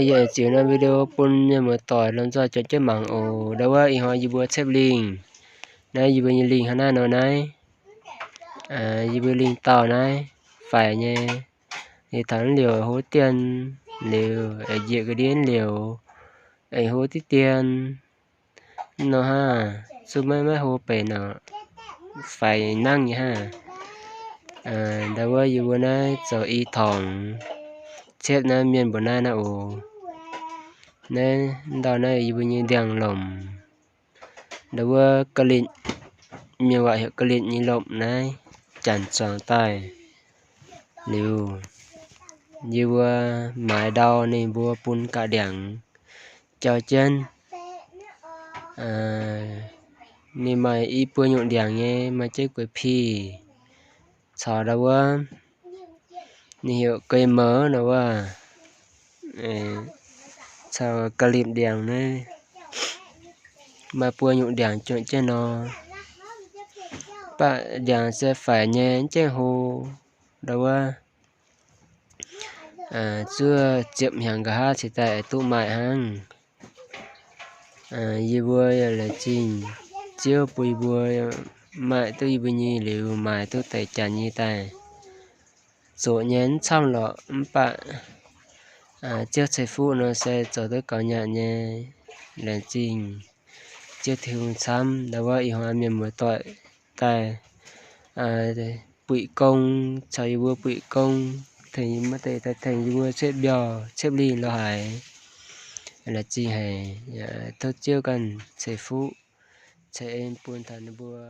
Yie ziux norm video bun mienh muoz-doic lomh nzoih juangc jienv mangc oc. Ndau wuov ih hnoi yie mbuo caeqv lingh. Naaiv yie mbuo nyei lingh hnangv naaiv nor naaiv. Yie mbuo lingh dauh naaiv faix nyei. Liuz taux naaiv liouc hlo dien, liuz njiec ga'ndiev liouc, aengx hlo diqv dien. Nor hnangv, zuqc maiv maiv hlo benx nor, faix nangv nyei hnangv. Ndau wuov yie mbuo naaiv zoux i torngx, ciepv naaiv mienh mbuo naaiv naaiv oc. Naaiv ndau naaiv yie mbuo nyei ndiangx-lomc. Ndau wuov ga'litv, mienh waac heuc ga'litv nyei lomc naaiv, janx zuangx daaih. Liuz, yie mbuo maaiz ndau ninh mbuo bun ga'ndiangx jauv jienv. Ninh maaih i buo nyungc ndiangx nyei, maaih jienv gueix pih caux ndau wuov, ninh heuc ga'meix nor wuov, caux ga'litv ndiangx naaiv, maaih buo nyungc ndiangx juangc jienv nor. Mv baac ndiangx se faix nyei, mv gaengh hlo. Ndau wuov zuov ziepc hnyangx nqa'haav cingx daaih duqv maaih hnangv. Yie mbuo yaac laengz zingh Ziouv bun yie mbuo maaih duqv yie mbuo nyei liuz maaiz duqv deix janx nyei daaih. Zoqc nyei mv camv lorqc, mv baac Ziouv ceix fuqv nor se zoux duqv gaux nyaanh nyei. Laengz zingh Ziouv Tin-Hungh camv. Ndau wuov ih hnoi mienh muoz-doic daaih buic gong caux yie mbuo buic gong, tengx maiv deix daaih tengx yie mbuo ciepv mbiauh ciepv lingh lo haic. Laengz zingh haic. Tov Ziouv ganh ceix fuqv ceix en bun taux ninh mbuo.